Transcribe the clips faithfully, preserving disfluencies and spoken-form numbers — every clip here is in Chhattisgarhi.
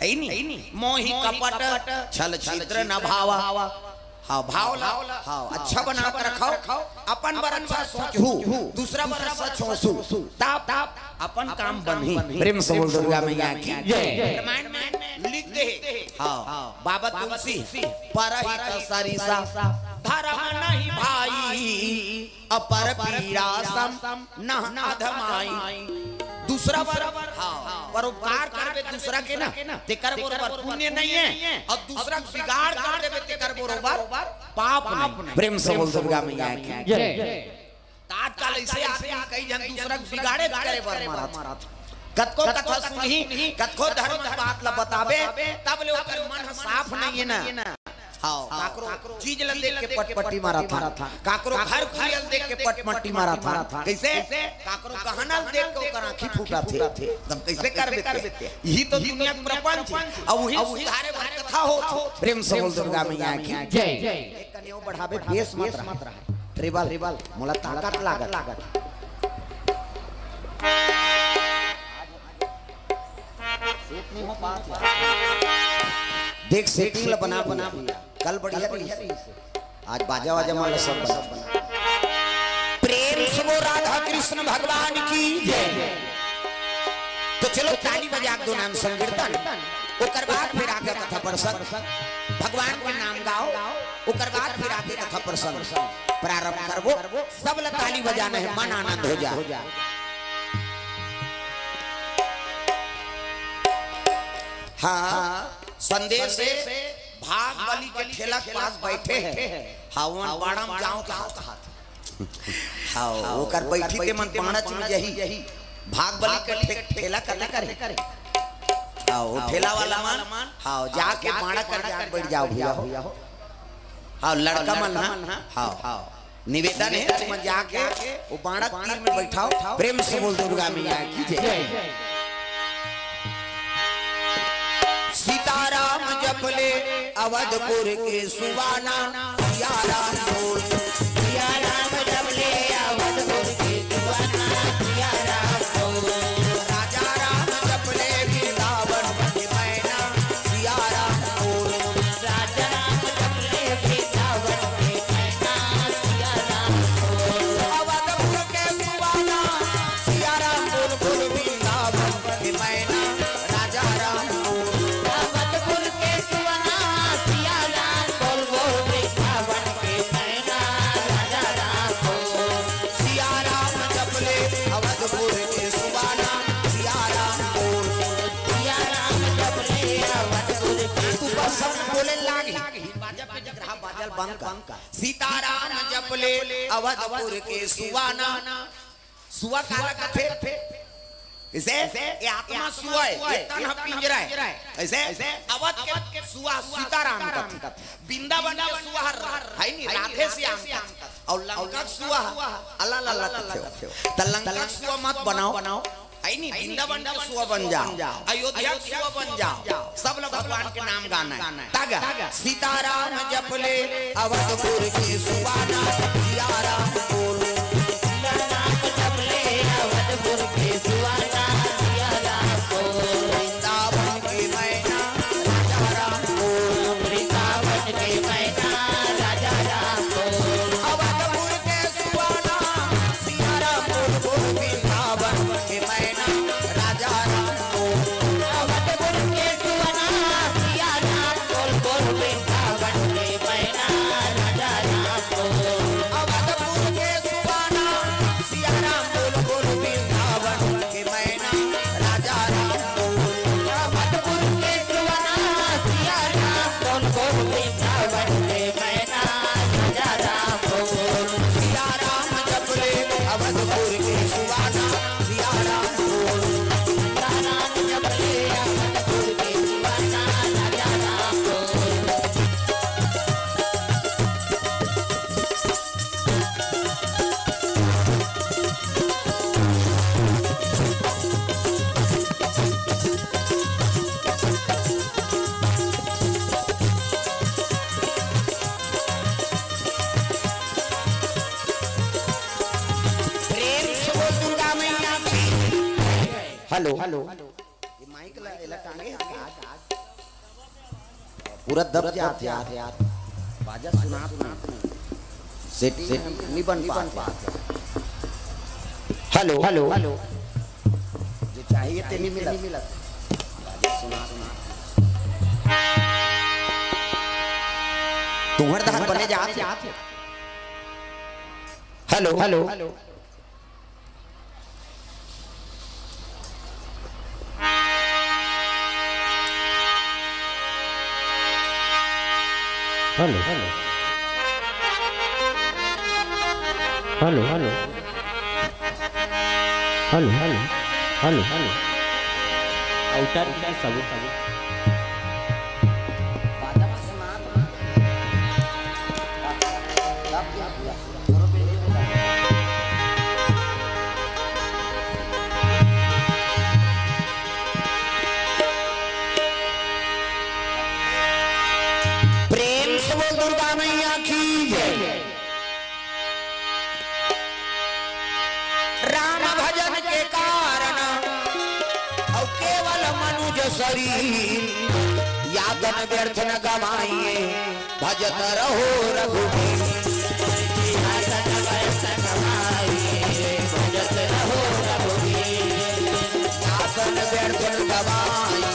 है नी? मोहि कपट छल छिद्र न भावा। हाँ, भाव ला, हाँ, अच्छा बना के रखव। अपन बर अच्छा सोचहू, दूसरा बर अच्छा सोचहू, तब अपन काम बनही। प्रेम से बोल दुर्गा मैया की जय। रामायण में लिख दे हे, हाँ, बाबा तुलसी, परहित सरिसा धरम नहीं भाई, अपर पीरा सम नह अधमाई। दूसरा बर, हाँ, परोपकार करबे दूसरा के ना, तेकर बरोबर पुण्य नहीं है, और दूसरा बिगाड़ कर देबे, तेकर बरोबर पाप नहीं। प्रेम से बोल दुर्गा मैया की जय। त आजकल ऐसे आदमी कई झन दूसरा के बिगाड़े करे बर मरत। कतको कथा सुनही, कतको धर्म के बात ला बताबे, तब ले ओकर मन ह साफ नहीं है ना। हाँ, काकरो चीज ला देख के पटपटी मारत हन, काकरो घर कुरिया ला देख के पटपटी मारत हन। कैसे? काकरो गहना ला देख के ओकर आँखी फूटत हे। त हम कैसे करबे ते? यही तो दुनिया के प्रपंच हे। अब वही सुधारे बर कथा होत हे। प्रेम से बोल दुर्गा मैया की जय। एक कनियो बढ़ाबे, बेस मत रहा। ट्रिबल, मोला ताकत लागत। देख, सेटिंग ला बना, बना। कल बढ़िया रही, आज बाजा वाजा मन ला सब बना। प्रेम से बोल राधा कृष्ण भगवान की जय। तो चलो, ताली बजा के दो नाम संकीर्तन, ओकर बाद फिर आगे कथा प्रसंग, भगवान के नाम गाओ, ओकर बाद फिर आगे कथा प्रसंग प्रारंभ करबो। सब ला ताली बजाना है, मन आनंद हो जा। हाँ, संदेश हे, भाग बलि के ठेला के पास बैठे हैं। हाँ, ओमन बाड़ा म जाओ कहा, कहा। हाँ, ओकर बैठी ते मन बाड़ा चुन जाही। भाग बलि के ठे-, ठेला कते करे? हाँ, वो ठेला वाला मन, हाँ, जाके बाड़ा कर जाके बैठ जाओ भैया हो। हाँ, लड़का मन, हाँ, हाँ। निवेदन हे, तुमन जाके वो बाड़ा तीर में बैठाओ। प्रेम से बोल दुर्गा मैया की जय। सीताराम जप ले अवधपुर के सुबाना, सिया राम बोल। सिया राम जप ले अवधपुर के सुबाना, सिया राम बोल। राजा राम जप ले वृंदावन के मैना, सिया राम बोल। राजा राम जप ले वृंदावन के मैना, सिया राम बोल। अवधपुर के सुबाना, सिया राम बोल, बोल वृंदावन के मैना, राजा राम बोल। अवधपुर के सुबाना, सिया राम बोल, बोल वृंदावन के मैना, राजा राम बोल। सिया राम जप ले अवधपुर के सुबाना, सिया राम बोल। सिया राम जप ले अवधपुर के तू बस सब बोले लागी। बाजा पे जगह बाजल बंद कर। सीताराम जप ले अवधपुर के सुबाना। सुआ काला कथे? इसे ये आत्मा सुआ हे, ये तन ह पिंजरा हे। ऐसे अवध के सुआ सीताराम कथे, वृंदावन के सुआ है नी, राधे श्याम कथे, और लंका के सुआ अल्लाह अल्लाह कथे। त लंका के सुआ मत बनाओ, है नी, वृंदावन के सुआ बन जाओ, अयोध्या के सुआ बन जाओ, सब लोग भगवान के नाम गाना है। तागा सीताराम जप ले अवधपुर के सुबाना, सिया राम बोल। सीताराम जप ले अवधपुर के सुबाना, सिया राम बोल। वृंदावन के मैना, राजा राम बोल। वृंदावन के मैना, राजा राम बोल। अवधपुर के सुबाना, सिया राम बोल, बोल वृंदावन के मैना, राजा राम बोल। अवधपुर के सुबाना, सिया राम बोल, बोल वृंदावन के मैना, राजा राम बोल। अवधपुर के सुबाना, सिया राम बोल, बोल वृंदावन के मैना, राजा राम बोल। अवधपुर के सुबाना, सिया राम बोल, बोल वृंदावन के मैना, राजा राम बोल। सिया राम जप ले अवधपुर के सुबाना, सिया राम बोल। सिया राम जप ले अवधपुर के सुबाना, राजा राम बोल। प्रेम से बोल दुर्गा मैया की। Hello, hello. ये माइक ला, एला टांगे हे का? पूरा दब जात हे यार। बाजा सुनात नहीं। सेटिंग नहीं बन पात हे। Hello, hello, hello. जो चाहिए ते नहीं मिलत। बाजा सुनात नहीं। तुंहर धान बने जात हे। Hello, hello. Hello, hello. Hello, hello. Hello, hello. Hello, hello. Outer में सब, सब। प्रेम से बोल दुर्गा मैया की जय। राम भजन के कारण अउ केवल मनुज शरीर, यातन व्यर्थ न गवाइए, भजत रहो रघुबीर। यातन व्यर्थ न गवाइए,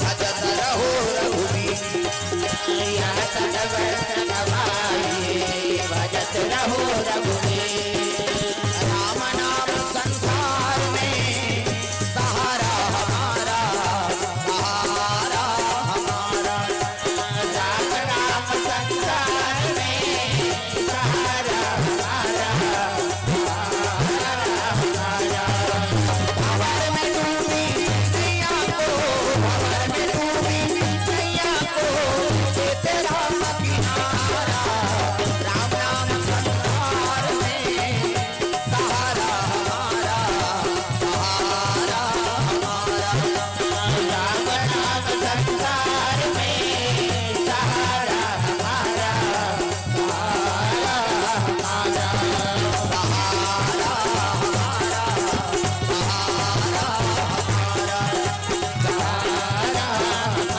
भजत रहो रघुबीर। यातन व्यर्थ न गवाइए, भजत रहो रघुबीर। राम नाम संसार में सहारा हमारा, सहारा हमारा। राम नाम संसार में सहारा हमारा। भंवर में डूबी नैया को, भंवर में डूबी नैया को, ये तेरा किनारा। राम नाम संसार में सहारा हमारा, सहारा हमारा। राम नाम संसार में सहारा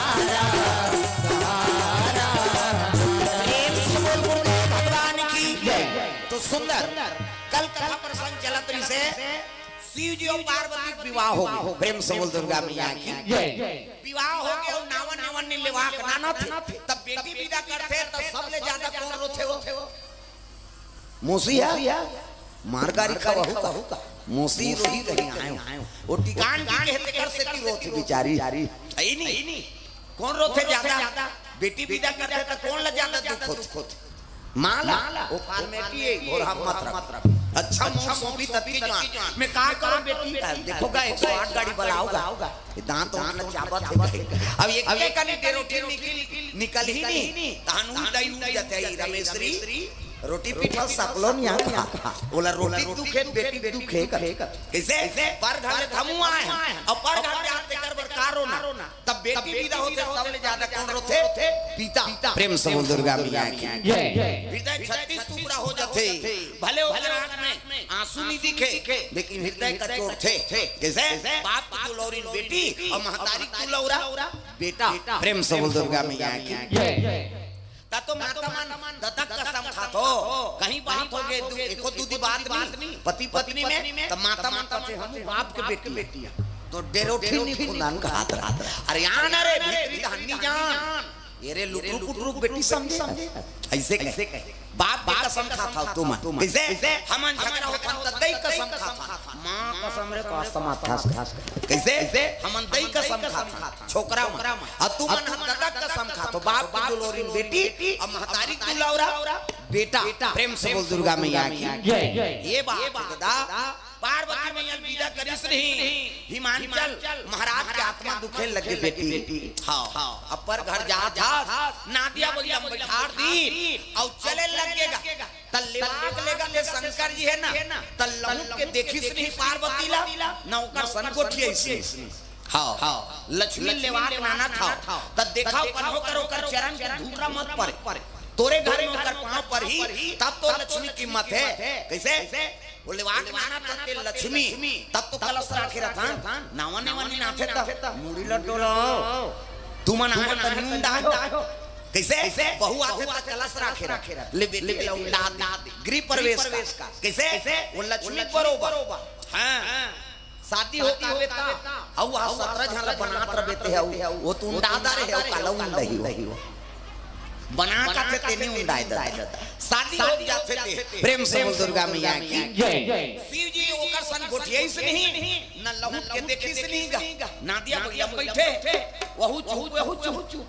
हमारा। प्रेम से बोल गुरुदेव भगवान की जय। तो सुंदर कल कथा प्रसंग चलत रहिसे, शिव जी अउ पार्वती के विवाह हो गे। प्रेम से बोल दुर्गा मैया की जय। विवाह हो गे अउ नावन नावन ने लेवाक नानत हे। तब बेटी विदा करथे, तब सबले ज्यादा कोन रोथे हो? मौसी हे? मार गारी खवाहू का? मौसी रोही कहीं आयो। वो टिकान भी कहे तेकर सेती रोथे बिचारी। सही नहीं? कोन रोथे ज्यादा? बेटी विदा करथे त कोन ला ज्यादा दुख होथे? माँ ला, वो formality हे, घोरहा मत रख। अच्छा, मोर सौंपी ततकी जान। मैं का करूँ बेटी? देखो गा, एक सौ आठ गाड़ी बलाओ गा। ये दांत वांत ला चाबत हे कहे। अब एक एक कनी डेरोठी निकल, निकल ही नहीं। तहन उठ दई उठ जाथे ही रमेश री। रोटी पीठा सकलो नहीं आता। ओला रोटी दुखे, बेटी दुखे कर। कैसे? पर घर ले थमू आए हैं। और पर घर जाते कर बर का रोना? तब बेटी विदा होथे, सबले ज्यादा कोन रोथे? पिता। प्रेम से बोल दुर्गा मैया की। जय। हृदय छत्तीस टुकड़ा हो जाथे, भले ओकर आंख में आंसू नहीं दिखे, लेकिन हृदय कचोटथे। जैसे बाप की दुलौरिन बेटी और महतारी की दुलौरा बेटा। प्रेम से बोल दुर्गा मैया की। जय। ता तो माता मन ददा कसम खाथो, कहीं बात हो गे, दू, एको दू दी बात नहीं, पति पत्नी में, त माता मन कथे, "हम बाप के बेटी।" तो डेरोठी नहीं खुंदन खात रहा। अरे आन रे, भीतरी धन्नी जान। ये रे लुटरू पुटरू बेटी समझे। ऐसे कहे। बाप के कसम खाता हो तुम। कैसे? हमन झगड़ा होथन त दई कसम खाता। माँ कसम रे, कसम खाता। कैसे? हमन दई कसम खाता। छोकरा मन। अउ तुमन ह ददा कसम खाथो, बाप के दुलौरिन बेटी अउ महतारी के दुलौरा बेटा। प्रेम से बोल दुर्गा मैया की। जय। ये बात हे ददा, पार्वती मैया ल विदा करिस रही हिमांचल महाराज के आत्मा दुखे लगे बेटी। हाँ, अपर घर जात हस, नादिया बलिया म बैठार दी अउ चले लगे गा। त लेवाक लेगत हे शंकर जी हे ना, त लहुक के देखिस नहीं पार्वती ला, ना ओकर सन गोठियाइस। हाँ, लक्ष्मी लेवाक नाना था, त देखा कन्हो कर ओकर चरण के धूरा मत परे। तोरे घर में ओकर पाँव परही, तब तो लक्ष्मी कीमत हे। कैसे? वो लेवाक नाना था ते लक्ष्मी, तब तो कलश राखे रहथन, नावा नावा नाथे त मुड़ी ल डोलाओ। तुमन आए हो त नी उंडाए हो। कइसे? बहू आथे त कलश राखे रहे। ले बेटी, ले उंडा दे। गृह प्रवेश का। कइसे? वो लक्ष्मी बरोबर। हाँ। शादी होता बेटा, अउ वहाँ सतरा झन ला बनात रहे बेटे, अउ वो तो उंडा डारे हे, अउ काला उंडही हो। बना का थे तेनी उंडाए ददा। शादी हो जाथे ते। प्रेम से बोल दुर्गा मैया की। जय। शिव जी ओकर सन गोठियाइस नहीं, न लहुट के देखिस नहीं गा। नादिया भैया बैठे, वहू चुप, वहू चुप।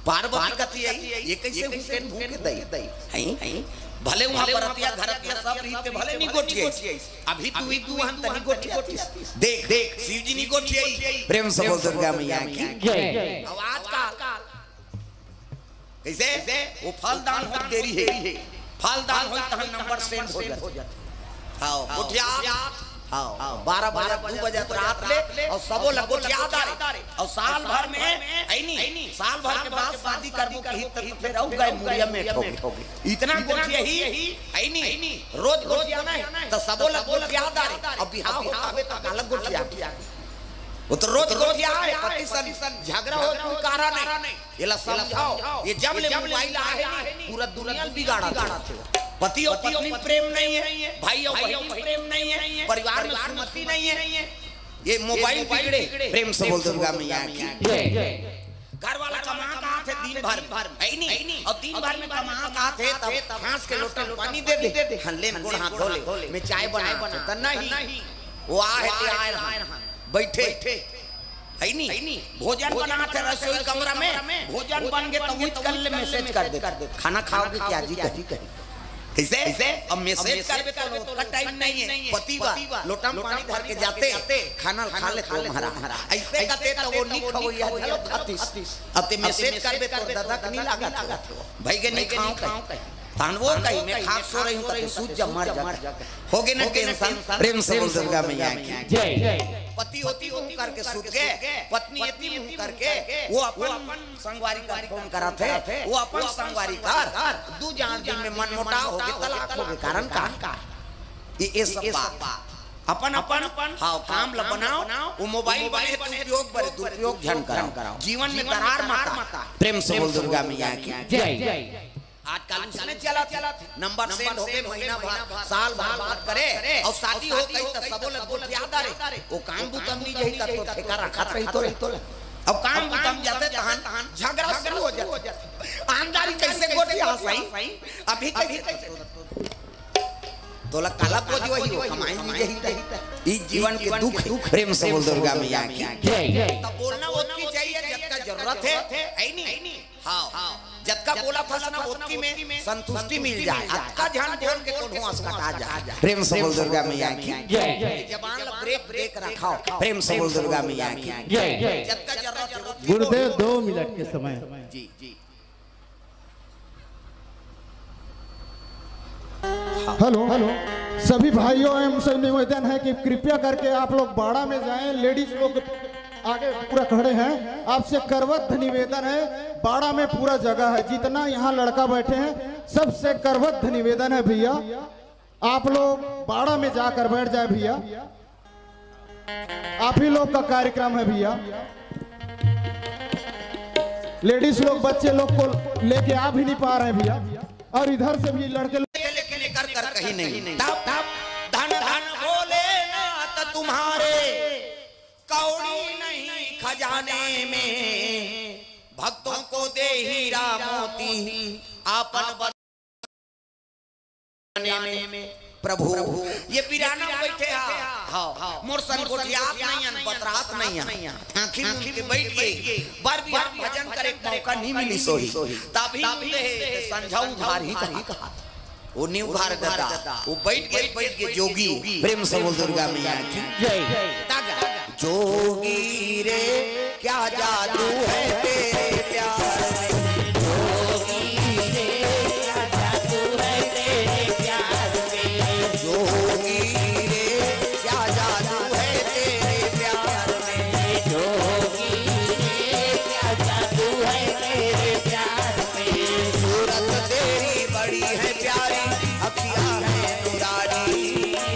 पार्वती कथी आई, ये कइसे हुकेन भूखे दई? हैं? भले वहाँ बरतिया घरतिया सब रहिते, भले नी गोठियाइस। अभी तू ही तू हन तनी गोठियातिस। देख, देख, शिव जी नी गोठियाई। प्रेम से बोल दुर्गा मैया की। जय। अब आजकल कइसे? वो फल दान हो देरी हे। फल दान होई तहन नंबर सेंड हो जात। हाँ, गोठिया। हाँ, बारह बजे, दू बजे तो रात ले, अउ सबो ला गोठिया डारे। अउ साल भर में, ऐनी, साल भर के बाद शादी करबो कही त फिर अउ गए मुड़िया में ठोके। इतना गोठियाही, ऐनी, रोज गोठियाना हे, त सबो ला गोठिया डारे। अब बिहाव होता हे त अलग गोठिया। वो तो रोज गोठिया हे, पति सन झगड़ा हो, कोई कारण नहीं। एला समझाओ, ये जब ले मोबाइल आए हे नी, पूरा दुनिया ल बिगाड़त हे। पति अउ पत्नी प्रेम नहीं हे, भाई अउ बहन प्रेम नहीं हे, परिवार में सहमति नहीं हे। ये मोबाइल बिगड़े। प्रेम से बोल दुर्गा मैया की। घर वाला कमा का आथे दिन भर, है नी? अउ दिन भर में कमा का आथे, तब हाथ के लोटा पानी दे दे। हाँ, ले गोड़ हाथ धो ले, मैं चाय बना। त नहीं, वो आहे ते आए रहन, बैठे, है नी? भोजन बनात हे रसोई कमरा में, भोजन बन गे त उठ कर ले मैसेज कर दे, खाना खाओगे क्या जी? कही, कइसे? अब मैसेज करबे त ओतका टाइम नहीं हे। पति बा लोटा में पानी धर के जाते, खाना खा ले तो महाराज। अइसे कथे त वो नी खवइया, चलो खातिस। अब ते मैसेज करबे तोर ददा के नी लागत हो। भई गे नी खाओ कही। तहन वो कही, मैं खा के सो रही हूँ, त ते सूत जा, मर जा। हो गे ना टेंशन। प्रेम से बोल दुर्गा मैया की। जय। पति ओती मुंह करके सूत गे, पत्नी एती मुंह करके, वो अपन संगवारी कर फोन करत हे, वो अपन संगवारी कर दू जान दिन में मनमुटाव हो गे, तलाक हो गे, कारण का? ये, ये सब बात। अपन, अपन, हाँ, काम ला बनाओ, वो मोबाइल बने हे दुरुपयोग बर, दुरुपयोग झन कराओ। जीवन में दरार मत आए। प्रेम से बोल दुर्गा मैया की। जय। आजकल उसमें चलत हे, नंबर सेंड हो गे, महीना भर, साल भर बात करे, अउ शादी हो गे त सबो ला गोठिया डारे। वो काम बुता म नी जाही त तो ठेका रखत रही तो। अब काम बुता म जाथे तहन झगड़ा शुरू हो जाथे। आंधारी कइसे गोठियाही? अभी कइसे? तोला काला पोजवाही हो, कमाई नी जाही त। ई जीवन के दुख हे। प्रेम से बोल दुर्गा मैया की। जय। तब बोलना ओतकी चाहिए जतका जरूरत हे, है नी? हाँ, जतका बोलथस ना ओतकी में संतुष्टि मिल जाए। अतका झन बोल के कोनो असकटा जाए। प्रेम से बोल दुर्गा मैया की। जय। जबान ला ब्रेक, ब्रेक रखाओ। प्रेम से बोल दुर्गा मैया की। जय। जतका जरूरत हे ओतकी गुरुदेव, बोलो। दो मिनट के समय। जी, जी। हेलो, हेलो, सभी भाइयों एवं से निवेदन है कि कृपया करके आप लोग बाड़ा में जाएं। लेडीज लोग आगे पूरा खड़े हैं, आपसे करबद्ध निवेदन है, बाड़ा में पूरा जगह है, जितना यहाँ लड़का बैठे हैं, सबसे करबद्ध निवेदन है भैया, आप लोग बाड़ा में जाकर बैठ जाए भैया। आप ही लोग का कार्यक्रम है भैया। लेडीज लोग बच्चे लोग को लेके आ भी नहीं पा रहे हैं भैया, और इधर से भी लड़के लोग लेकिन एकर कर कहीं नहीं। तब, तब धन धन भोलेनाथ तुम्हारे, कौड़ी नहीं खजाने में, भक्तों को दे हीरा मोती, आपन बस में प्रभु। ये बिराना बैठे हा। हाँ, मोर सन गोठियात नहीं हन, बतरात नहीं हन। आँखी मूंद के बैठ गे। बर बिहान भजन करे के मौका नहीं मिली सोही। तभी मुंदे हे, संझा उधार ही कहा। वो नी उघार ददा, वो बैठ गे, बैठ गे जोगी। प्रेम से बोल दुर्गा मैया की। जय। तागा। जोगी रे, क्या जादू है तेरे प्यार में। जोगी रे, क्या जादू है तेरे प्यार में। जोगी रे, क्या जादू है तेरे प्यार में। जोगी रे, क्या जादू है तेरे प्यार में। सूरत तेरी बड़ी है प्यारी, अखियाँ है नुरानी।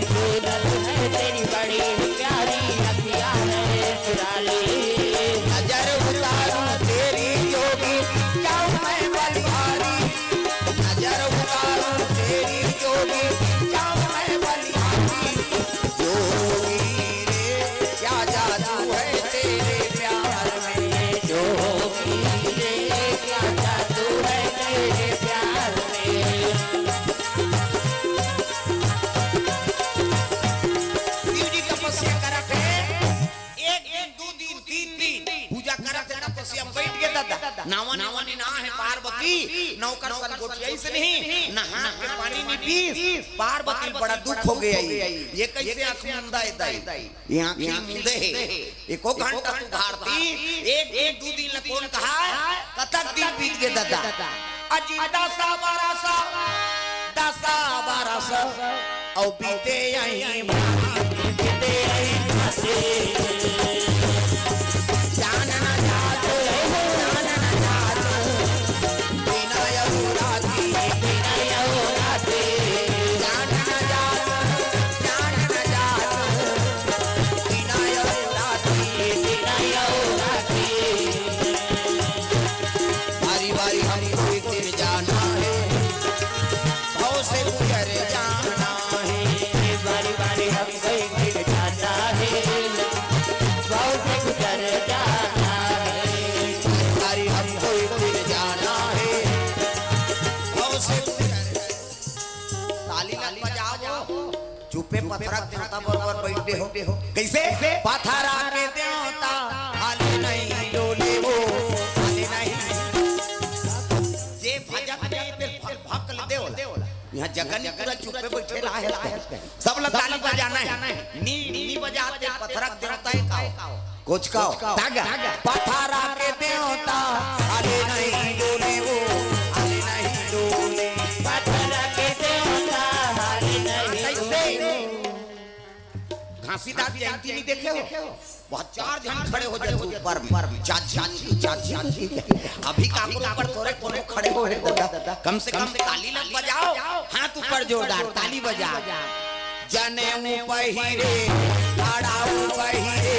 सूरत है तेरी बड़ी प्यारी, अखियाँ है नुरानी। नजर उतारूं करत हे तपस्या, बइठ गे ददा। नावा नावा नी ना हे पार्वती, नौकर सन गोठियाइस नहीं, नहा के पानी नी पीस। पार्वती ल बड़ा दुख हो गे, ये कइसे आँख मुंदा हे दाई? ये आँखी मुंदे हे। एको घंटा तू भारती, एक दिन, दू दिन ल कोन कहा? कतक दिन बीत गे ददा? अजी दसा बरस, दसा बरस, अउ बीते अही भांति, बीते अही भांति। जान न जात, जान न जात, बिना अहो राती, बिना अहो राती। जान न जात, जान न जात, बिना अहो राती, बिना अहो राती। बारी बारी हमको एक दिन जाना है, भव से गुजर जाना है। बारी बारी हमको एक दिन जाना है, भव से गुजर जाना है। बारी बारी हमको एक दिन जाना है, भव से गुजर। ताली मत बजाओ। चुपे पथरा के देवता बरोबर बइठे हो। कइसे? पथरा के देवता हाले नहीं डोले वो, हाले नहीं। जे भजत नहीं ते भक ले देवला। इहाँ जगन पूरा चुपे बइठे ला हे। सब ला ताली बजाना हे। नी, नी बजाते पथरा के देवता हे का हो? कोचकाओ, तागा, पथरा के देवता, हाले नहीं डोले वो, हाले नहीं डोले। पथरा के देवता, हाले नहीं डोले। घासीदास जयंती नहीं देखे हो? बहुत चार झन खड़े हो जाते ऊपर में। चाची, चाची, चाची। अभी काकरो ऊपर थोरे कोनो खड़े हो हे दादा। कम से कम ताली लग बजाओ, हाथ ऊपर जोरदार, ताली बजा। जनेऊ पहिरे, खड़ाऊ पहिरे,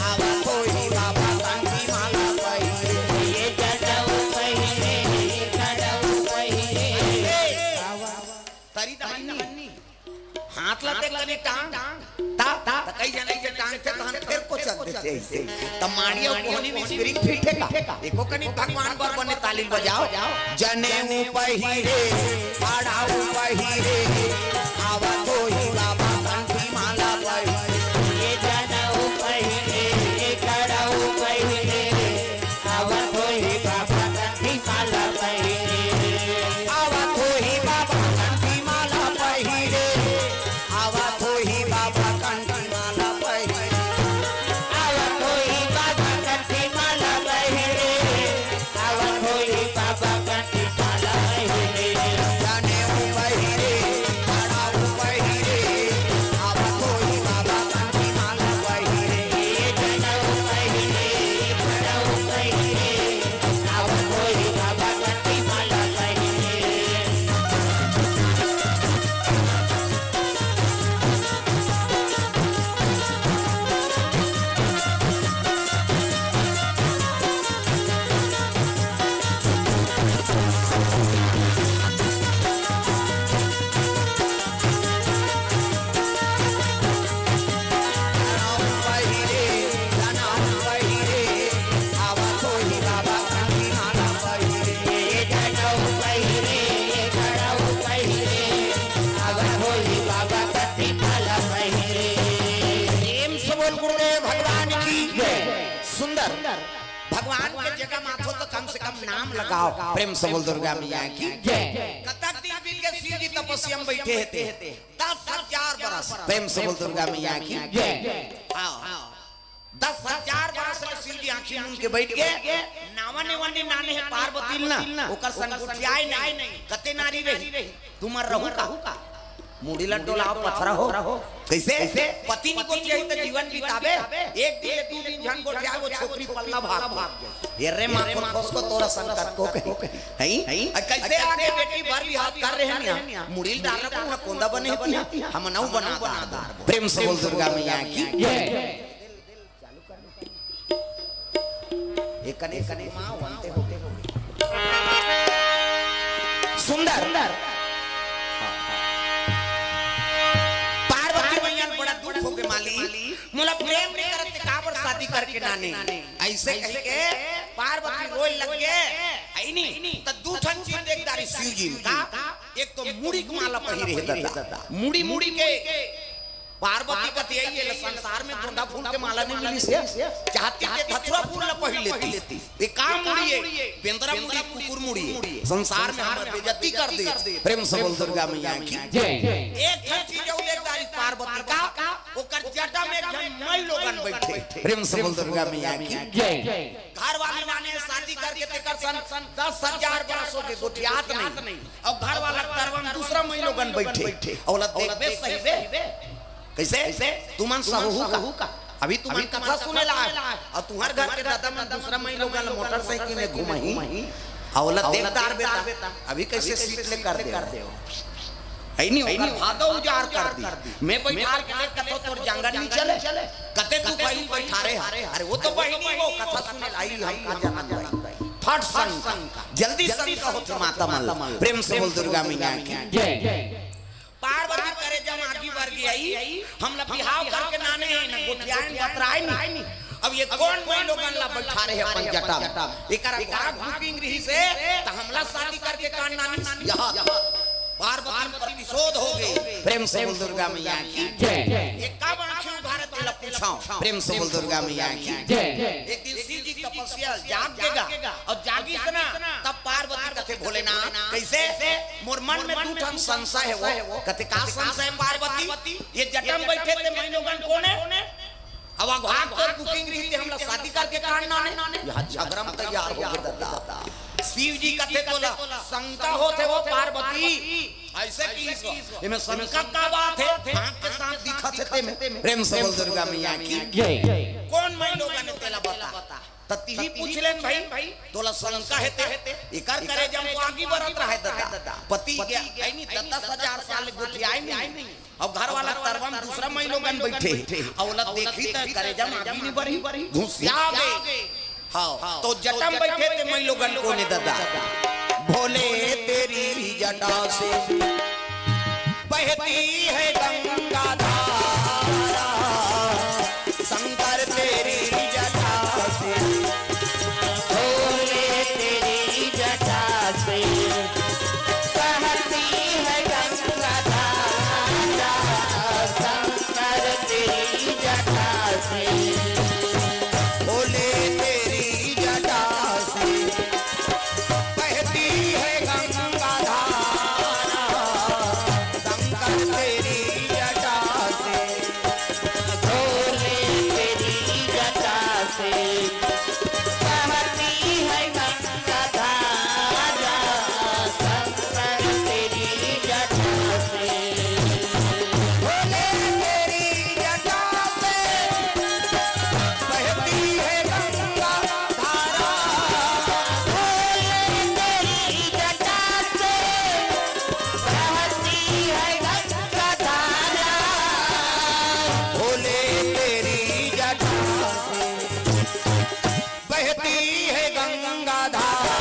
आवत होही बाबा कंठी माला पहिरे। ये जनेऊ पहिरे, खड़ाऊ पहिरे। तरी दानी, हाथ ला ते कनी टांग, ता, ता, त कई जने से टांग थे, तहन फेर कोचक देथे अइसे। त माड़िया कोहनी में स्प्रिंग फिट हे का? एको कनी भगवान बर बने ताली बजाओ। जनेऊ पहिरे, खड़ाऊ पहिरे, आवत होही बाबा कंठी माला पहिरे। ये जनेऊ पहिरे, खड़ाऊ पहिरे, आवत होही बाबा कंठी माला पहिरे। आवत होही बाबा कंठी माला पहिरे। आवत होही बाबा कंठी माला पहिरे। आवत होही बाबा कंठी माला पहिरे। आवत होही बाबा कंठी माला पहिरे। जनेऊ पहिरे, खड़ाऊ पहिरे। आवत होही बाबा कंठी माला पहिरे। जनेऊ पहिरे, खड़ाऊ पहिरे। प्रेम से बोल गुरुदेव भगवान की जय। सुंदर। भगवान के जगह माथो तो कम से कम नाम लगाओ। प्रेम से बोल दुर्गा मैया की जय। कतक दिन बीत गे शिव जी तपस्या में बइठे हे ते? दस हजार बरस। प्रेम से बोल दुर्गा मैया की जय। आओ। दस हजार बरस ले शिव जी आँखी मूंद के बइठ गे। नावा नेवा नी नाने हे पार्वती ल ना, ओकर संग गोठियाए नहीं। कते नारी रही, तुमर रहू का? मुड़ी ल डोलाओ पथरा हो। कइसे? पति नी गोठियाही त जीवन बिताबे। एक दिन ले दू दिन झन गोठियाए, वो छोकरी पल्ला भाग गे। ये रे माँ को खोस को तोरा संग कतको कही। हई? अ कइसे आगे बेटी बर बिहाव कर रहे हैं ना? मुड़ी ल डाल रखू, हाँ कोंदा बने हे तिहाँ। हम नऊ बना दार। प्रेम से बोल दुर्गा मैया की जय। एकने, एकने माँ वंते हो। सुंदर। पार्वती मैया ल बड़ा दुख हो गे, माली, मोला प्रेम नइ करत ते काबर शादी करके नाने? अइसे कहि के पार्वती रोए लग गे। हई नी? त दू ठन चीज देख डारिस शिव जी का। एक तो मुड़ी के माला पहिरे हे ददा, मुड़ी, मुड़ी के पार्वती कथे, "यही ये संसार में गोंदा फूल के माला नहीं मिलिस हे, चाहती ते धतुरा फूल ला पहिर लेती। ये का मुड़ी हे? बेंदरा मुड़ी, कुकुर मुड़ी हे। संसार में हमर बेइज्जती कर दे।" प्रेम से बोल दुर्गा मैया की। जय। एक ठन चीज अउ देख डारिस पार्वती का, ओकर जटा में एक झन मई लोगन बइठे। प्रेम से बोल दुर्गा मैया की। जय। घर वाली माने शादी करके तेकर सन दस हजार बरस होगे, गोठियात नहीं। अउ घर वाला तरवा म दूसरा मई लोगन बइठे। अउ ओला देखबे सही बे। कइसे? तुमन सहू का? अभी तुमन कथा सुने ला आए। अउ तुंहर घर के ददा मन दूसरा मई लोगन ल मोटरसाइकिल में घुमाही। अउ ओला देख डारबे त। अभी कइसे सीट ले कर दे। है नहीं, ओकर भादो उजाड़ कर दी। मैं बइठार के देख कथों तोर जांगर नहीं चले। कते तू बहिनी बइठारे हा। अरे वो तो बहिनी वो कथा सुने ला आई, हम का जानन भाई। फट शंका, जल्दी शंका होथे माता मन ल। प्रेम से बोल दुर्गा मैया की। जय। पार्वती करेजा म आगी बर गई, हमला बिहाव करके नाने हे, न गोठियाइन बतराइन। अब ये कोन मई लोगन ला बइठारे हे अपन जटा म? एकरा घोड़ा बुकिंग रहिस हे, त हमला शादी करके कान नानिस। यहाँ पार्वती म प्रतिशोध होगे। प्रेम से बोल दुर्गा मैया की। जय। ये कब आंखें उघारे तेला पूछाओ। प्रेम से बोल दुर्गा मैया की। जय। एक दिन शिव जी तपस्या जाग गेगा अउ जागिस ना, तब पार्वती कथे भोलेनाथ, कइसे? मोर मन में दू ठन संशय हे वो। कथे का संशय पार्वती? ये जटा म बइठे ते मई लोगन कोन हे? अब अघात तोर बुकिंग रहिस ते हमला शादी करके कान नाने। यहाँ झगरा म तैयार होगे ददा। शिव जी कथे तोला शंका होथे वो पार्वती। अइसे किहिस वो। एमे शंका का बात हे? आंख के साथ दिखत हे तेमे। प्रेम से बोल दुर्गा मैया की। जय। कोन मई लोगन हे तेला बता। त तिही पूछ लेन भाई, तोला शंका हे ते। एकर करेजा म तो आगी बरत रहे ददा। पति के, आई नहीं, दस दस हजार साल गोठियाए नहीं। अब घर वाला तरवा म दूसरा मई लोगन बइठे। अउ ओला देखही त करेजा म आगी नहीं बरही, घुसिया गे। हाँ, तो जटा म बइठे ते मई लोगन कोन हे ददा? भोले तेरी जटा से बहती है गंगा धारा, शंकर तेरी जटा से, भोले तेरी जटा से बहती है गंगा धारा, शंकर तेरी जटा से, भोले तेरी जटा से बहती है गंगा धारा, शंकर तेरी जटा से, भोले तेरी जटा से बहती है गंगा धारा, शंकर तेरी जटा से, भोले तेरी जटा से बहती है गंगा धारा, भोले तेरी जटा से बहती है गंगा धारा, भोले तेरी जटा से बहती है गंगा धारा।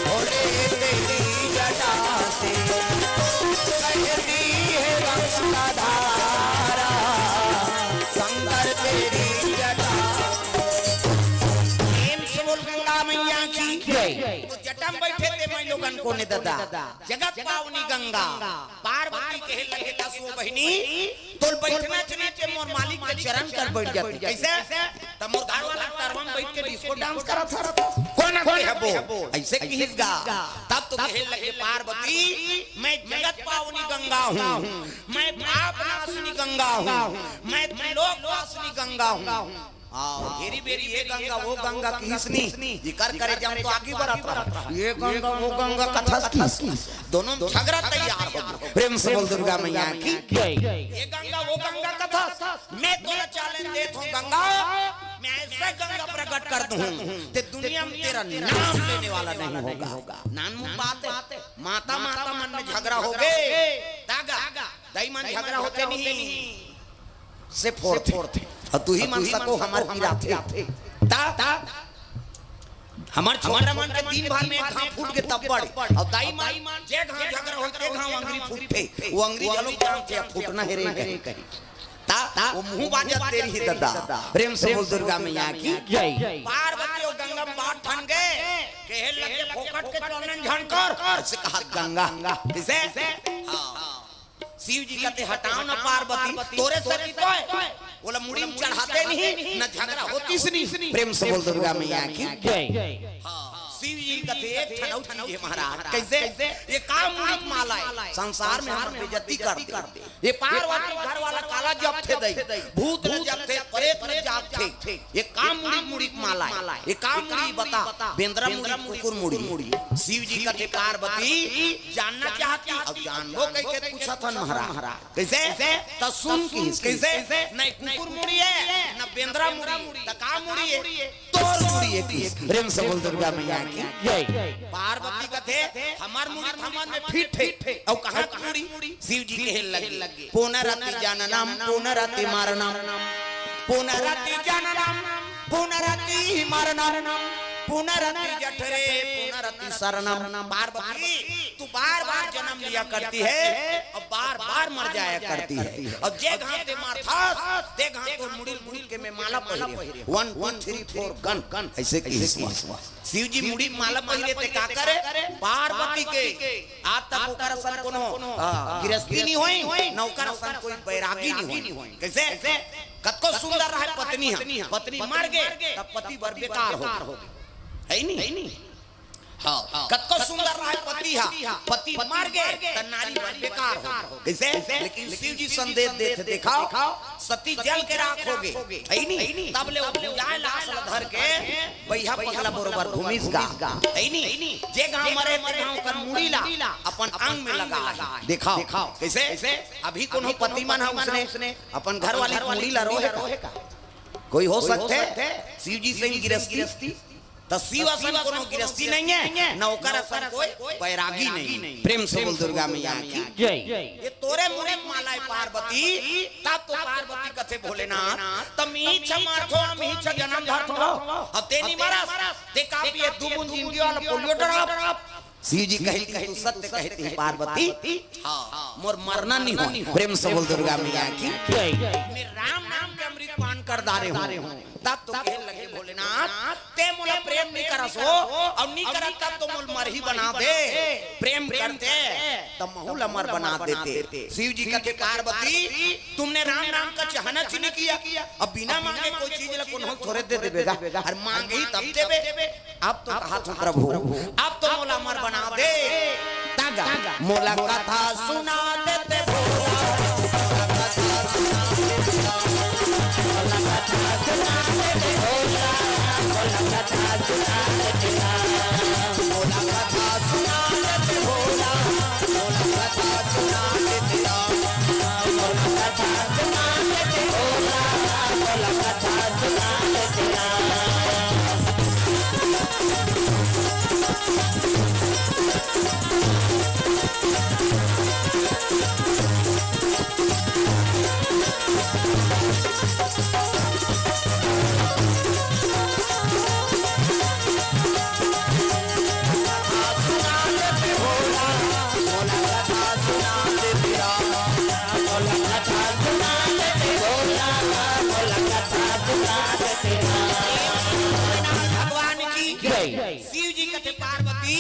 भोले तेरी जटा से बहती है गंगा धारा, शंकर तेरी जटा। प्रेम से बोल गंगा मैया की। जय। तो जटा म बइठे ते मई लोगन कोन हे ददा? जगत पावनी गंगा। पार्वती कहे लगे, "दस वो बहिनी, तोल बइठना चाहिए ते मोर मालिक के चरण कर बइठ जाती।" कइसे? त मोर घर वाला तरवा म बइठ के डिस्को डांस करत हस। कोन हे हबो? अइसे किहिस गा। तब तो कहे लगे पार्वती, "मैं जगत पावनी गंगा हूँ, मैं पाप नाशनी गंगा हूँ, मैं त्रिलोक वासिनी गंगा हूँ।" आओ, घेरी बेरी ये गंगा, वो गंगा किहिस नी, जेकर करेजा म तो आगी बरत रहा। ये गंगा, वो गंगा कथस किहिस। दोनों म झगरा तैयार होगे। प्रेम से बोल दुर्गा मैया की। ये गंगा, वो गंगा कथस। मैं तोला challenge देत हूँ गंगा, मैं ऐसा गंगा प्रकट कर दूँ, ते दुनिया म तेरा नाम लेने वाला नहीं होगा। नानमुन बात हे, माता माता मन में झगरा होगे। तागा, दाई मन झगरा होथे नहीं से फोड़थे। अउ तुही मन सको हमर पिराथे। ता, हमर छोकरा मन के दिन भर में एक घांव फूट के तब बड़े। अउ दाई मन जे घांव झगरा होथे, ते घांव अंगरी फूटथे। वो अंगरी घलो जानथे, अब फूटना हे रे कहीं। ता, वो मुंह बाजत तेरी ही ददा। प्रेम से बोल दुर्गा मैया की जय। पार्वती अउ गंगा म बात ठन गे, कहे लगे फोकट के चंदन झन कर, अइसे कहा गंगा। कइसे? हाँ। शिव जी कथे, "हटाव न पार्वती, तोरे सती तो हे।" ओला मुड़ी म चढ़ाते नहीं, न झगरा होतिस नहीं। प्रेम से बोल दुर्गा मैया की जय। हाँ। शिव जी कथे, "एक ठन अउ चीज हे महाराज।" कइसे? ये का मुड़ी के माला हे? संसार में हमर बेइज्जती कर दे। ये पार्वती घर वाला काला जपथे दई, भूत ल जपथे, प्रेत ल जागथे। ये का मुड़ी, मुड़ी के माला हे? ये का मुड़ी बता? बेंदरा मुड़ी, कुकुर मुड़ी। शिव जी कथे, "पार्वती जानना चाहती, अब जानबो कहिके पूछत हन महाराज।" कइसे? त सुन किहिस। कइसे? नहीं कुकुर मुड़ी हे, न बेंदरा मुड़ी, त का मुड़ी हे? तोर मुड़ी हे किहिस। प्रेम से बोल दुर्गा मैया की जय। पार्वती कथे, "हमर मुड़ी त हमर में फिट हे, अउ कहाँ के मुड़ी?" शिव जी कहे लगे, "पुनरपि जननम पुनरपि मरणम, पुनरपि जननम पुनरपि मरणम, पुनरपि जठरे पुनरपि शरणम।" पार्वती, तू बार-बार जन्म लिया करती है और बार-बार मर जाया करती है। और जे घांव ते मरथस, ते घांव तोर मुड़ी ल घूम के मैं माला पहिरे हूँ। One, two, three, four, gun, gun, अइसे किहिस। शिव जी मुड़ी म माला पहिरे ते का करे? पार्वती के आज तक ओकर असन कोनो, आ, गिरस्ती नहीं होई, न ओकर असन कोई बैरागी नहीं होई। कइसे? कतको सुंदर रहे पत्नी ह, पत्नी मर गे, तब पति बर बेकार हो गे। हे नहीं? हाँ, कतको सुंदर रहे पति ह, पति मर गे, त नारी बर बेकार हो गे। कइसे? लेकिन शिव जी संदेश देथे, देखव, सती जल के राख हो गे, हे नहीं? तब ले वो भुजाए लाश ल धर के बइहा पगला बरोबर घूमिस गा, हे नहीं? जे घांव मरे, ते घांव ओकर मुड़ी ला अपन अंग में लगा। देखव, कइसे? अभी कोनो पति मन ह उसने अपन घर वाली मुड़ी ला रोहे का? कोई हो सकथे? शिव जी सही गिरस्ती, त शिव असन कोनो गिरस्ती नहीं हे, न ओकर असन कोई बैरागी नहीं हे। प्रेम से बोल दुर्गा मैया की जय। ये तोरे मुड़ी म माला हे पार्वती, तब तो पार्वती कथे भोलेनाथ, त मीछ मारथो, मीछ जनम धरथो, अब ते नहीं मरस, ते का पिए दू बूंद जिंदगी वाला पोलियो ड्रॉप। शिव जी कहे कि तू सत्य कहती है पार्वती, हाँ, मोर मरना नहीं हो। प्रेम से बोल दुर्गा मैया की जय। मैं राम नाम के अमृत पान कर डारे हूँ। तब तो कहे लगे भोलेनाथ, ते मोला प्रेम नहीं करस हो, अउ नहीं करत तब तो मोला मरही बना दे। प्रेम करते त महू ल अमर बना देते। शिव जी कथे, पार्वती, तुमने राम नाम का चाहना च नहीं किया। अब बिना मांगे कोई चीज ला कोनो थोरे दे देबे गा, अउ मांगही तब देबे। अब तो कहा था प्रभु, अब तो मोला अमर बना दे। तागा, मोला कथा सुना देते भोला। भगवान की जय। शिव जी कथे, पार्वती,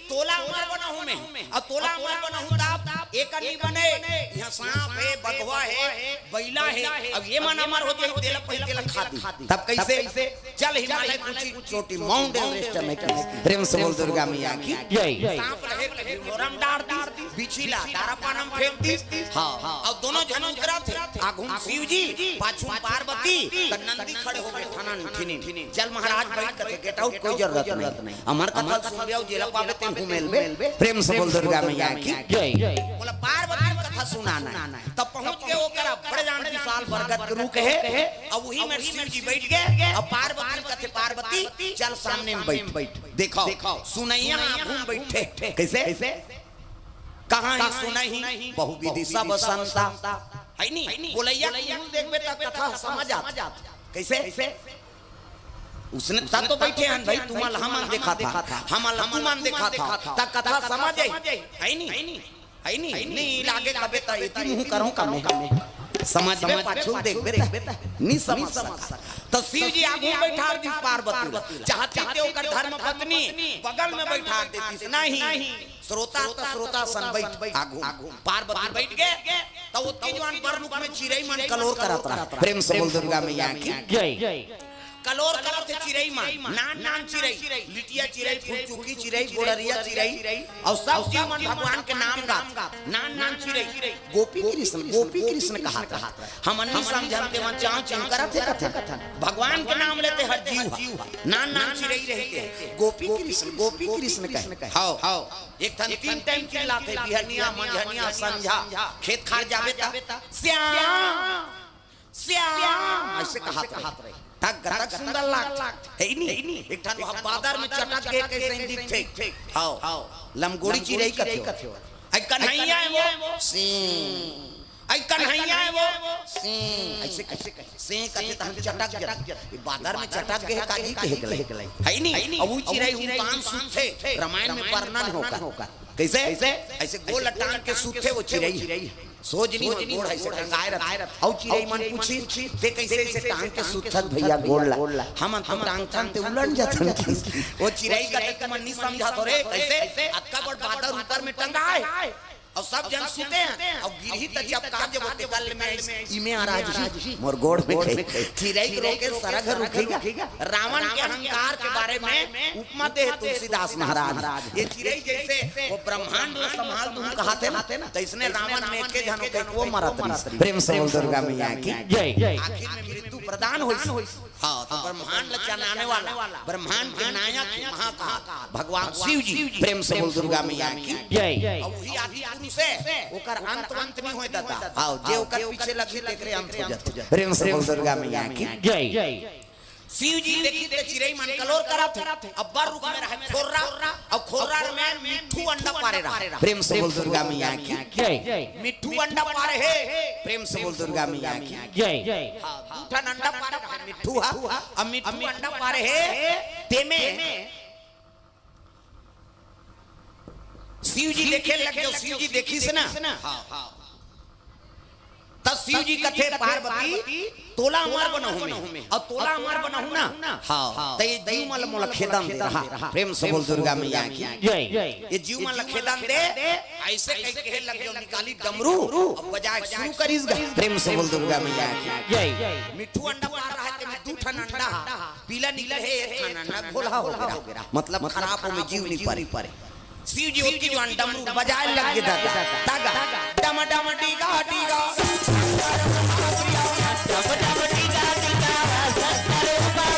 तोला अमर बनाहूं मैं, अउ तोला अमर बनाहूं तब एक नहीं बने, इहां सांप हे, बघवा हे, बइला हे, अब ये मन अमर हो जाही, तेला पहिली तेला खा दी। तब कइसे? चल हिमालय की ऊंची चोटी माउंट एवरेस्ट में की। प्रेम से बोल दुर्गा मैया की जय। सांप ल हेर के ढिंढोरा म डार दी, बिच्छी ला दारा पाना म फेंक दी। हाँ, अउ दोनों झन उतरत हे, आघू म शिव जी, पाछू म पार्वती, त नंदी खड़े हो गे, ठनन ठिनिन। चल महाराज बइठ, कथे गेट आउट, कोई जरूरत नहीं। अमर कथा ल सुनबे अउ जेला पाबे तेन हूं मेलबे। प्रेम से बोल दुर्गा मैया की जय। बोला पार्वती कथा सुनाना हे। तब पहुंच गे ओकरा बड़े जान विशाल बरगद के रूख हे, अउ उही में शिव जी बइठ गे, अउ पार्वती कथे, पार्वती चल सामने म बइठ। देखव, सुनइया ह आघू म बइठे। कइसे? कहाँ ही सुनहि बहुविधि सब संता। है नी? बोलैया के मुंह देखबे त कथा समझ आथे। कैसे? उसने तब तो बैठे हन भाई, तुमन ल हमन देखाथन, हमन ल तुमन देखाथव, त कथा समझ आही। है नी? है नी? नहीं लागे कबे त एती मुंह करहूं का मैं? समझबे, पाछू देखबे त नी समझ सकस। त शिव जी आगू बैठार दिस पार्वती ल। चाहतिस ते ओकर धर्म पत्नी बगल में बैठार देतिस, नहीं। श्रोता त श्रोता सन बैठ आगू। पार्वती बैठ गे, त ओतके जुवार बर रुख में चिरई मन कलोर करत रहा। प्रेम से बोल दुर्गा मैया की। जय। कलोर करत हे चिरई मन, नान नान चिरई, लिटिया चिरई, फुलचुकी चिरई, गोड़रिया चिरई, अउ सब जीव मन भगवान के नाम गात, नान नान चिरई। गोपी कृष्ण, गोपी कृष्ण कहात रहा। हमन नी समझन, तेमन चांव चींव करत हे कथन। भगवान के नाम लेते हर जीव ह। नान नान चिरई रहिथे, गोपी कृष्ण, गोपी कृष्ण कहे। हव, हव। एक ठन तीन टाइम चिल्लाथे, बिहनिया, मंझनिया, संझा, खेत खार जाबे त, "श्याम, श्याम," अइसे कहात रहे। तक गतक सुंदर लागथे, है नी? एक ठन वहाँ बादर में चटक गे कइसे दिखथे। हव, लमगोड़ी चिरई कथे। "अई कन्हैया हे वो, सिंह। अई कन्हैया हे वो, सिंह।" अइसे कहे, सिंह कथे त हम चटक जाथन। ये बादर में चटक गे हे का जी कहे गलई। है नी? अब वो चिरई उतान सुतथे, रामायण में वर्णन हे ओकर। कइसे? अइसे गोड़ ल टांग के सुतथे वो चिरई। सोझ नी होय, गोड़ ह अइसे टंगाय रथे। अउ चिरई मन पूछिस, "ते कइसे अइसे टांग के सुतथस भइया गोड़ ल?" "हमन तो टांगथन ते उलट जाथन।" वो चिरई कथे, "तुमन नी समझत हो रे, कइसे? अतका बड़ बादर ऊपर में टंगाय, अउ सब झन सुते हन, अउ गिरही त चपका जबो तेकर ले मैं इमे आ राजी, मोर गोड़ में कहे।" चिरई के रोके सरग ह रुकही गा। रावण के अहंकार के बारे में उपमा दे हे तुलसीदास महाराज। ये चिरई जइसे वो ब्रह्मांड ल संभाल दूं कहाथे ना, त अइसने रावण में एके झन ओके वो मरत रहिस। प्रेम से बोल दुर्गा मैया की। जय। आखिर में मृत्यु प्रदान होइस। हाँ, त ब्रह्मांड ल चलाने वाला, ब्रह्मांड के नायक महाकाल भगवान शिव जी। प्रेम से बोल दुर्गा मैया की। जय। अउ वही आदि पुरुष हे, ओकर अंत वंत नी होय दादा। हाँ, जे ओकर पीछे लगही तेकरे अंत हो जाथे। प्रेम से बोल दुर्गा मैया की। जय। शिव जी देखिस ते चिरई मन कलोर करत हे। अब्बर रुख में रहे खोर्रा, अउ खोर्रा में मिट्ठू अंडा पारे रहा। प्रेम से बोल दुर्गा मैया की। जय। मिट्ठू अंडा पारे हे। प्रेम से बोल दुर्गा मैया की। जय। हाँ, दू ठन अंडा पारे रहा मिट्ठू हा, अउ मिट्ठू अंडा पारे हे। तेमे शिव जी देखे लग गे, शिव जी देखिस ना। हाँ, हाँ। त शिव जी कथे, "पार्वती, तोला अमर बनाहूं मैं, अउ तोला अमर बनाहूं ना, हाँ, त ये जीव मन ल मोला खेदन दे रहा।" प्रेम से बोल दुर्गा मैया की। जय। ये जीव मन ल खेदन दे, अइसे कहि के लग गे निकालिस डमरू, अउ बजाए शुरू करिस गा। प्रेम से बोल दुर्गा मैया की। जय। मिट्ठू अंडा पार रहा हे, तेमे दू ठन अंडा हा, पीला निकले हे, एक ठन अंडा घोलहा हो गे रहा, मतलब खराब, ओमे जीव नी परे। शिव जी ओतके जुवार डमरू बजाए लग गे दादा। तागा। डम डम डीगा डीगा। डम डम डीगा डीगा।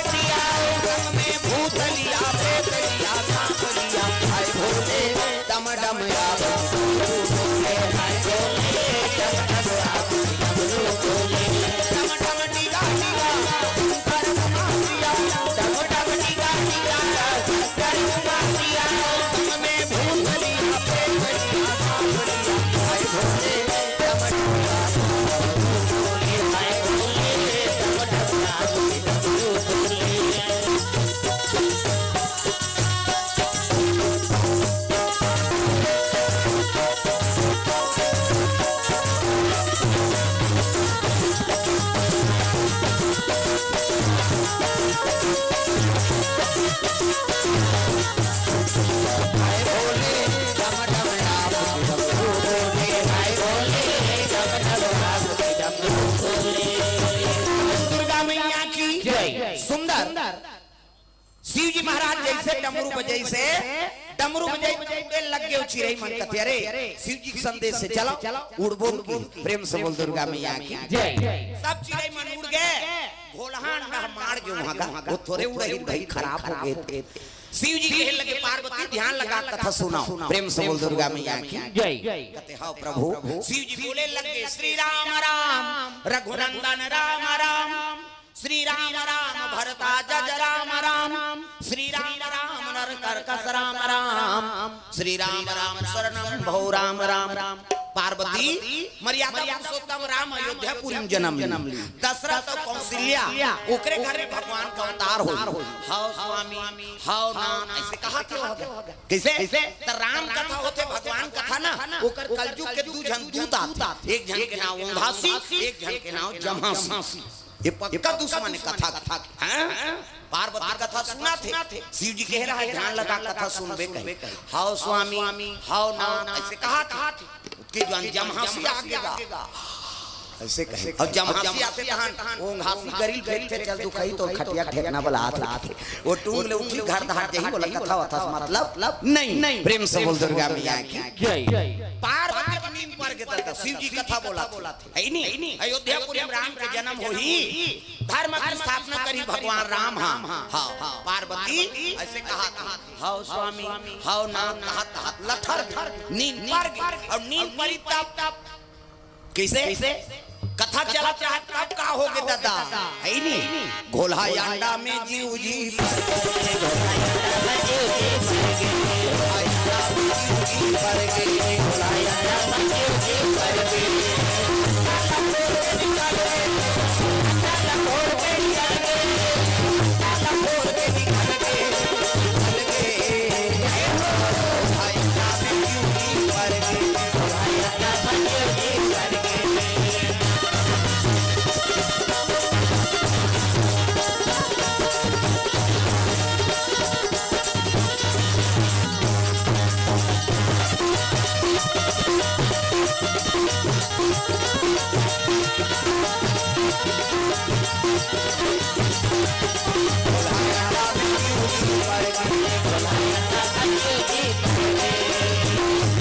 संग में भूतलिया, प्रेतलिया, सांपलिया, हाय भोले। डम डम या। हाय भोले। डम डम या। डम डम डीगा डीगा। दुर्गा मैया की जय। सुंदर। शिव जी महाराज जइसे डमरू बजाइस, डमरू बजाइस, उड़े लग गे चिरई मन कथे, "अरे, शिव जी के संदेश हे, चलो, उड़बो।" प्रेम से बोल दुर्गा मैया की जय। सब चिरई मन उड़ गे, घोलहा अंडा माड़ गे वहां का, वो थोरे उड़ही भाई, खराब हो गे। शिव जी कहे लगे, "पार्वती ध्यान लगा, कथा सुनाओ।" प्रेम से बोल दुर्गा मैया की जय। कथे, "हव प्रभु।" शिव जी बोले लगे, "श्री राम राम, रघुनंदन राम राम।" श्री राम राम भरता जज राम राम, श्री राम राम कर कर कस राम राम, श्री राम राम शरणम भो राम राम। पार्वती मर्यादा पुरुषोत्तम राम अयोध्यापुरी में जन्म ली। दशरथ अउ कौशल्या ओकरे घर में भगवान का अवतार हो। हव स्वामी, हव नाथ, ऐसे कहा था। कैसे? तो राम कथा होथे भगवान कथा ना, ओकर कलजुग के दू झन दूत आथे, एक झन के नाव ओंघासी, एक झन के नाव जम्हासी। ये पक्का दुश्मन है कथा के। हाँ? पार्वती कथा सुनाथे, शिव जी कहे रहा है ध्यान लगा कथा सुनबे कहे। हव स्वामी, हव नाथ, ऐसे कहा था। कि जौन जम्हासी आगे गा, ऐसे कहे। अउ जम्हासी आथे तहन ओंघासी गरी ल फेंकथे, चल दुखही तोर खटिया ढेकना बला आथे। वो टूंग ले उठी, घर धार जही, बोला कथा वथा से मतलब नहीं। प्रेम से बोल दुर्गा मैया की। जय। पार्वती के नींद पर गे त शिव जी कथा बोलाथे। है नी? अयोध्यापुरी में राम के जन्म होही, धर्म की स्थापना करी भगवान राम। हाँ, हाँ, पार्वती ऐसे कहा था। हव स्वामी, हव नाथ, कहा था। लथर नींद पर गे, अउ नींद परी तब कैसे? कथा चलत रहा तब का होगे दादा? है नी? घोला अंडा में जीव जी।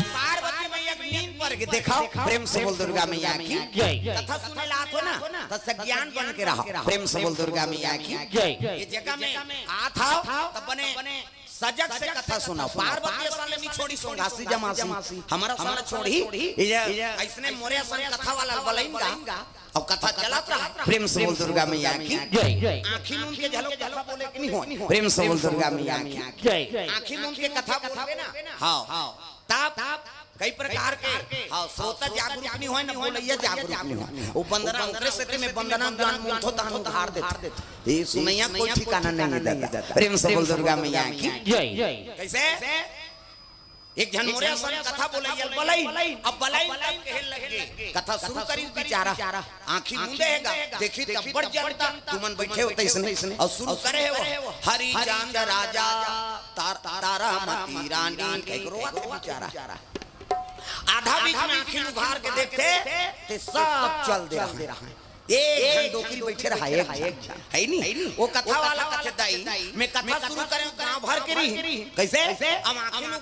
पार्वती मैया के नींद पर गे, देखा, प्रेम से बोल दुर्गा मैया की। जय। कथा सुने ला आथो ना, त सज्ञान बन के रहा। प्रेम से बोल दुर्गा मैया की। जय। ये जगह में आथव, त बने सजग से कथा सुनव। पार्वती असन ले नी छोड़ी, ओंघासी जम्हासी, हमर असन ले छोड़ी, ये ऐसने मोरे असन कथा वाला बलइन गा। अब कथा चलत रहा। प्रेम से बोल दुर्गा मैया की। जय। आँखी मूंद के घलो कथा बोले के नी होय। प्रेम से बोल दुर्गा मैया की। जय। आँखी मूंद के कथा बोलबे ना। हाँ। तब कई प्रकार के, हाँ, श्रोता जागरूक नी होय ना, बोलैया जागरूक नी होय। वो वंदना, ओकरे सेती में वंदना ज्ञान मूंदथों तहन उघार देथे। ये सुनैया कोई ठिकाना नहीं है दादा। प्रेम से बोल दुर्गा मैया की। जय। कैसे? एक झन मोरे असन कथा बोलैया बलइन, अब बलइन तब कहे लगे, कथा शुरू करी बिचारा, आँखी मूंदे हे गा, देखी तब बड़ जनता, तुमन बैठे हो तइसने, अउ शुरू करे हे वो, हरिचंद राजा, तार-, तारामती रानी, कहि के रोवत हे बिचारा। आधा बीच में आँखी उघार के देखथे, ते सब चल दे रहा है। एक झन डोकरी बैठे रहा, एक झन, है नी? वो कथा वाला कथे, दाई, मैं कथा शुरू करेंव, गाँव भर के रही। कैसे? अब आँखी उघार